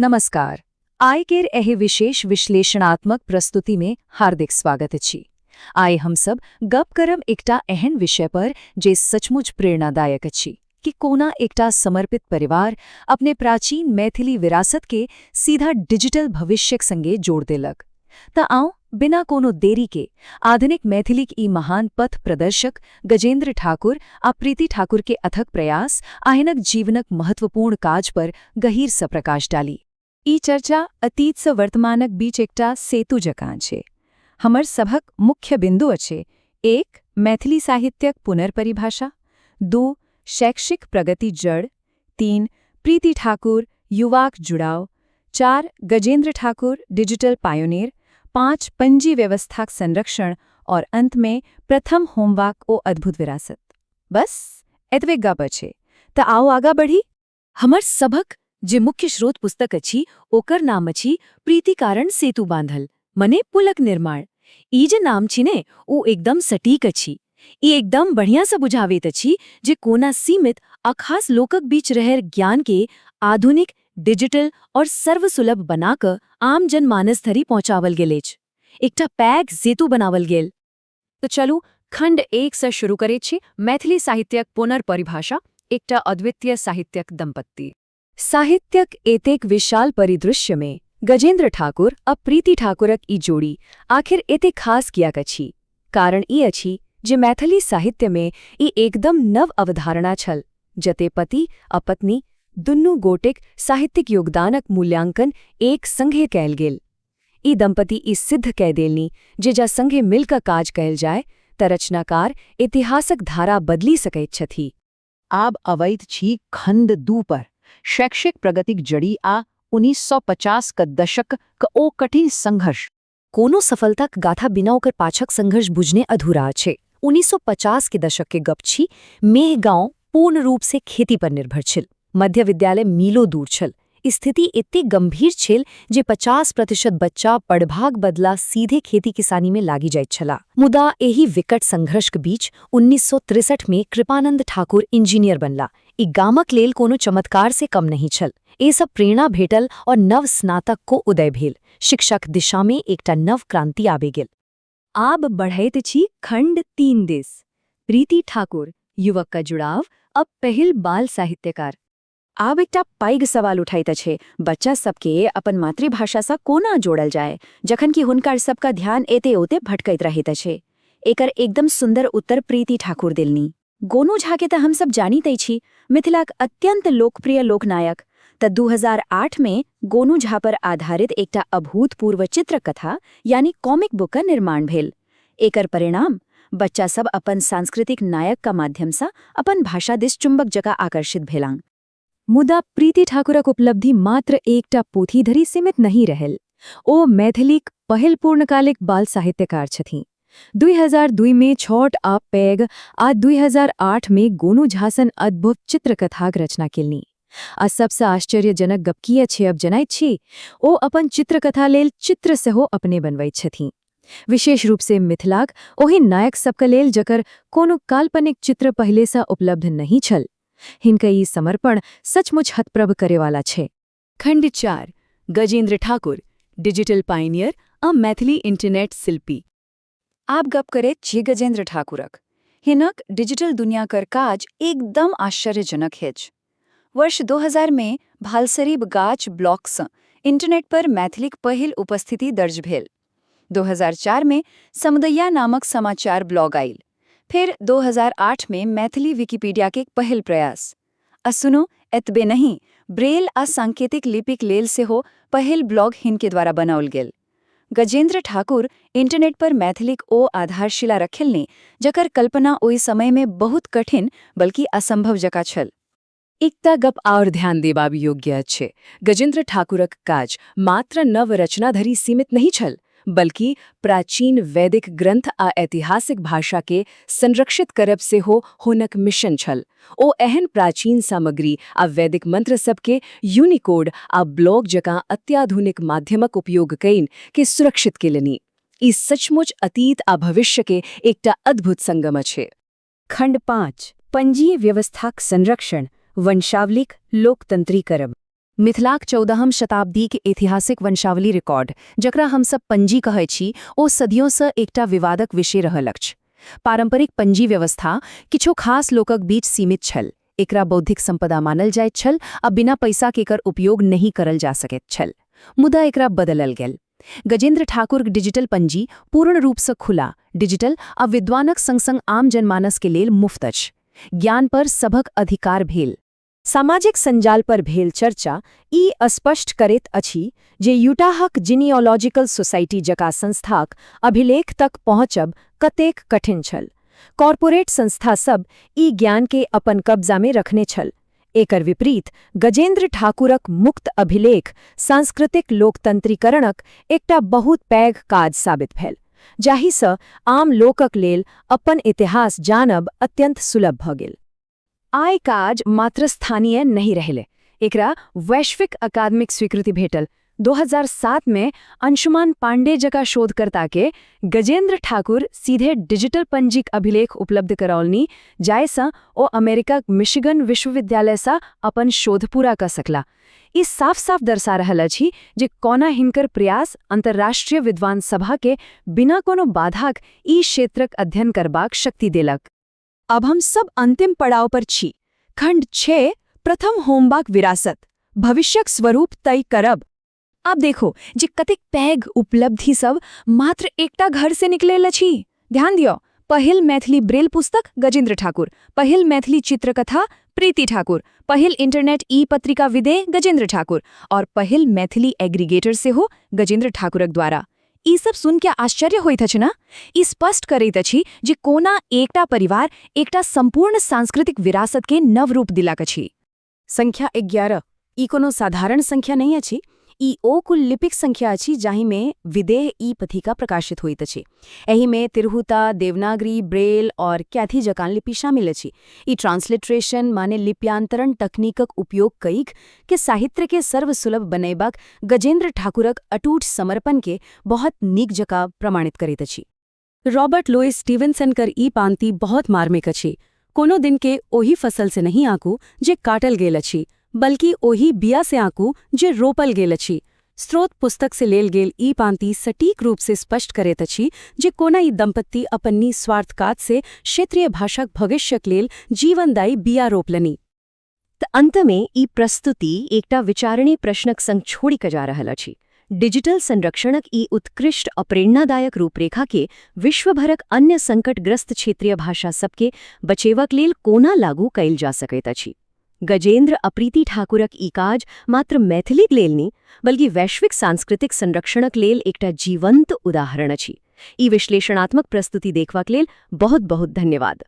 नमस्कार। आइ केर एहि विशेष विश्लेषणात्मक प्रस्तुतिमे हार्दिक स्वागत अछि। आइ हमसब गप करब एकटा एहन विषय पर जे सचमुच प्रेरणादायक अछि कि कोना एकटा समर्पित परिवार अपने प्राचीन मैथिली विरासत के सीधा डिजिटल भविष्यक संगे जोड़ देलक। तऽ आउ, बिना कोनो देरी के आधुनिक मैथिलीक ई महान पथ प्रदर्शक गजेंद्र ठाकुर आ प्रीति ठाकुर के अथक प्रयास आ हिनक जीवनक महत्वपूर्ण काज पर गहीर सँ प्रकाश डाली। ई चर्चा अतीतसँ वर्तमानक बीच एकटा सेतु जकाँ छै। हमर सभक मुख्य बिन्दु अछि: 1, मैथिली साहित्यक पुनर्परिभाषा। 2, शैक्षिक प्रगति जड़। 3, प्रीति ठाकुर, युवाक जुड़ाव। 4, गजेंद्र ठाकुर, डिजिटल पायोनियर। 5, पंजी व्यवस्थाक संरक्षण और अंत में प्रथम होमवाक ओ अद्भुत विरासत। बस एतबे गप अछि, तऽ आउ, आगाँ बढ़ी। हमर सभक जे मुख्य स्रोत पुस्तक अछि, ओकर नाम अछि प्रीति कारण सेतु बांधल, मने पुलक निर्माण। ई जे नाम छी ने, ओ एकदम सटीक अछि। ई एकदम बढ़िया से बुझाबैत अछि जे कोना सीमित आ खास लोकक बीच रहल ज्ञान के आधुनिक, डिजिटल और सर्वसुलभ बना कऽ आम जनमानस धरि पहुंचावल गेल अछि। एकटा पैघ सेतु बनावल गेल। तऽ चलू, खंड 1 सँ शुरू करैत छी। मैथिली साहित्यक पुनर्परिभाषा, एकटा अद्वितीय साहित्यक दंपत्ति। साहित्यक एतेक विशाल परिदृश्यमे गजेंद्र ठाकुर आ प्रीति ठाकुरक ई जोड़ी आखिर एतेक खास कियाक अछि? कारण ई अछि जे मैथिली साहित्यमे ई एकदम नव अवधारणा छल, जते पति आ पत्नी दुनू गोटेक साहित्यिक योगदानक मूल्यांकन एक संगे कयल गेल। ई दंपति ई सिद्ध कय देलनि जे जँ संगे मिलकऽ काज कयल जाय तऽ रचनाकार इतिहासक धारा बदलि सकैत छथि। आब अबैत छी खंड 2 पर, शैक्षिक प्रगतिक जड़ी आ 1950 क दशक क ओ कठिन संघर्ष। कोनो सफलताक गाथा बिना ओकर पाछक संघर्ष बुझने अधूरा अछि। 1950 के दशक के गप छी। मेह गांव पूर्ण रूप से खेती पर निर्भर छल। मध्य विद्यालय मीलों दूर छल। स्थिति एते गंभीर छल जे 50% बच्चा पढ़बाक बदला सीधे खेती किसानी में लागि जाइत छला। मुदा एहि विकट संघर्षक बीच 1963 में कृपानंद ठाकुर इंजीनियर बनला। ई गामक लेल कोनो चमत्कार से कम नहीं छल। ए सब प्रेरणा भेटल और नव स्नातक को उदय भेल। शिक्षाक दिशा में एकटा नव क्रांति आबि गेल। आब बढ़ैत छी खंड 3 दिस। प्रीति ठाकुर, युवक का जुड़ाव, अब पहिल बाल साहित्यकार। आब एकटा पैघ सवाल उठैत अछि, बच्चा सबके अपन मातृभाषासँ कोना जोड़ल जाय, जखन कि हुनकर सबका ध्यान एते ओते भटकैत रहैत अछि? एकर एकदम सुंदर उत्तर प्रीति ठाकुर देलनि। गोनू झा के तऽ हमसब जानिते छी, मिथिलाक अत्यंत लोकप्रिय लोकनायक। तऽ 2008 में गोनू झा पर आधारित एकटा अभूतपूर्व चित्रकथा यानी कॉमिक बुक का निर्माण भेल। एकर परिणाम, बच्चा सब अपन सांस्कृतिक नायक का माध्यमसँ अपन भाषा दिस चुंबक जकाँ आकर्षित भेलाह। मुदा प्रीति ठाकुरक उपलब्धि मात्र एकटा पोथी धरि सीमित नहि रहल। ओ मैथिलीक पहिल पूर्णकालिक बाल साहित्यकार छथिन। 2002 में छोट आ पैघ आ 2008 में गोनू झासन अद्भुत चित्रकथाक रचना केलनि। आ सबसँ आश्चर्यजनक गप की अछि, अब जनैत छी? ओ अपन चित्रकथा लेल चित्र सेहो अपने बनबैत छथिन, विशेष रूप से मिथिलाक ओहि नायक सबके लेल जकर कोनो काल्पनिक चित्र पहिलेसँ उपलब्ध नहि छल। हिनका ई समर्पण सचमुच हतप्रभ करेवाला छै। खंड 4, गजेंद्र ठाकुर, डिजिटल पायनियर आ मैथिली इंटरनेट शिल्पी। आब गप करैत छी गजेंद्र ठाकुरक। हिनक डिजिटल दुनिया कर काज एकदम आश्चर्यजनक अछि। वर्ष 2000 में भालसरी गाछ ब्लॉगसँ इंटरनेट पर मैथिलीक पहिल उपस्थिति दर्ज भेल। 2004 में समुदैया नामक समाचार ब्लॉग आयल। फिर 2008 में मैथिली विकिपीडिया के पहिल प्रयास। आ सुनो, एतबे नहीं, ब्रेल आ सांकेतिक लिपिक लेल सेहो पहिल ब्लॉग हिनके द्वारा बनाओल गेल। गजेंद्र ठाकुर इंटरनेट पर मैथिलीक ओ आधारशिला रखेलनि जकर कल्पना ओहि समय में बहुत कठिन, बल्कि असंभव जकाँ छल। एकटा गप आओर ध्यान देबाब योग्य अछि। गजेंद्र ठाकुरक काज मात्र नव रचना धरि सीमित नहि छल, बल्कि प्राचीन वैदिक ग्रंथ आ ऐतिहासिक भाषा के संरक्षित करब सेहो हुनक मिशन छल। ओ एहन प्राचीन सामग्री आ वैदिक मंत्र सबके यूनिकोड आ ब्लॉग जकाँ अत्याधुनिक माध्यमक उपयोग कइन के सुरक्षित केलनि। ई सचमुच अतीत आ भविष्य के एकटा अद्भुत संगम अछि। खंड 5, पंजीय व्यवस्थाक संरक्षण, वंशावलिक लोकतंत्रीकरण। मिथिलाक 14हम शताब्दीक ऐतिहासिक वंशावली रिकॉर्ड, जकरा हमसब पंजी कहै छी, ओ सदियोंसँ एकटा विवादक विषय रहल अछि। पारंपरिक पंजी व्यवस्था किछु खास लोकक बीच सीमित छल। एकरा बौद्धिक संपदा मानल जाइत छल आ बिना पैसाके एकर उपयोग नहि करल जा सकैत छल। मुदा एकरा बदलल गेल। गजेंद्र ठाकुरक डिजिटल पंजी पूर्ण रूपसँ खुला, डिजिटल आ विद्वानक संग-संग आम जनमानस के लेल मुफ्त अछि। ज्ञान पर सभक अधिकार भेल। सामाजिक संजाल पर भेल चर्चा ई स्पष्ट करैत अछि जे यूटाहक जिनियोलॉजिकल सोसाइटी जकाँ संस्थाक अभिलेख तक पहुँचब कतेक कठिन छल। कॉरपोरेट संस्था सब ई ज्ञान के अपन कब्जा में रखने छल। एकर विपरीत गजेंद्र ठाकुरक मुक्त अभिलेख सांस्कृतिक लोकतंत्रीकरणक एकटा बहुत पैघ काज साबित भेल, जाहिसँ आम लोकक लेल अपन इतिहास जानब अत्यंत सुलभ भऽ गेल। आइ काज मात्र स्थानीय नहि रहलै, एकरा वैश्विक अकादमिक स्वीकृति भेटल। 2007 में अंशुमान पांडे जकाँ शोधकर्ता के गजेंद्र ठाकुर सीधे डिजिटल पंजीक अभिलेख उपलब्ध करौलनि, जाहिसँ ओ अमेरिकाक मिशिगन विश्वविद्यालयसँ अपन शोध पूरा कऽ सकला। ई साफ साफ दर्शा रहल अछि जे कोना हिनकर प्रयास अंतर्राष्ट्रीय विद्वान सभा के बिना कोनो बाधाक ई क्षेत्रक अध्ययन करबाक शक्ति देलक। अब हम सब अंतिम पड़ाव पर छी। खंड 6, प्रथम होमबाक विरासत, भविष्यक स्वरूप तय करब। आब देखो जे कतेक पैघ उपलब्धि सब मात्र एकटा घर से निकलल अछि। ध्यान दियौ, पहिल मैथिली ब्रेल पुस्तक गजेंद्र ठाकुर, पहिल मैथिली चित्रकथा प्रीति ठाकुर, पहिल इंटरनेट ई पत्रिका विदेह गजेंद्र ठाकुर और पहिल मैथिली एग्रीगेटर सेहो गजेंद्र ठाकुरक द्वारा। ई सब सुन के आश्चर्य होइत अछि ना? ई स्पष्ट करैत अछि जे कोना एकटा परिवार एकटा संपूर्ण सांस्कृतिक विरासत के नव रूप दिलक अछि। संख्या 11 ई कोनो साधारण संख्या नहि अछि। ई ओ कुल लिपिक संख्या अछि जाहिमे विदेह ई पथिका प्रकाशित होइत अछि। एहिमे तिरहुता, देवनागरी, ब्रेल और कैथी जकाँ लिपि शामिल अछि। ई ट्रांसलिट्रेशन माने लिप्यांतरण तकनीकक उपयोग कइक के साहित्य के सर्वसुलभ बनयबाक गजेंद्र ठाकुरक अटूट समर्पण के बहुत नीक जकाँ प्रमाणित करैत अछि। रॉबर्ट लोइस स्टीवेंसन कर ई पांति बहुत मार्मिक अछि। कोनो दिन के ओहि फसल से नहीं आंकू जे काटल गेल अछि, बल्कि ओहि बिया से आंकू जे रोपल गेल अछि। स्रोत पुस्तक से लेल गेल ई पांति सटीक रूप से स्पष्ट करैत अछि जे कोना ई दंपति अपन निस्वार्थ काज से क्षेत्रीय भाषाक भविष्यक लेल जीवनदायी बिया रोपलनि। तऽ अंतमे ई प्रस्तुति एकटा विचारणीय प्रश्नक संग छोड़ि कऽ जा रहल अछि। डिजिटल संरक्षणक ई उत्कृष्ट आ प्रेरणादायक रूपरेखा के विश्वभरक अन्य संकटग्रस्त क्षेत्रीय भाषा सबके बचेबाक लेल कोना लागू कयल जा सकैत अछि? गजेंद्र आ प्रीति ठाकुरक ई काज मात्र मैथिलीक लेल नहि, बल्कि वैश्विक सांस्कृतिक संरक्षणक लेल एकटा जीवंत उदाहरण अछि। ई विश्लेषणात्मक प्रस्तुति देखबाक लेल बहुत बहुत धन्यवाद।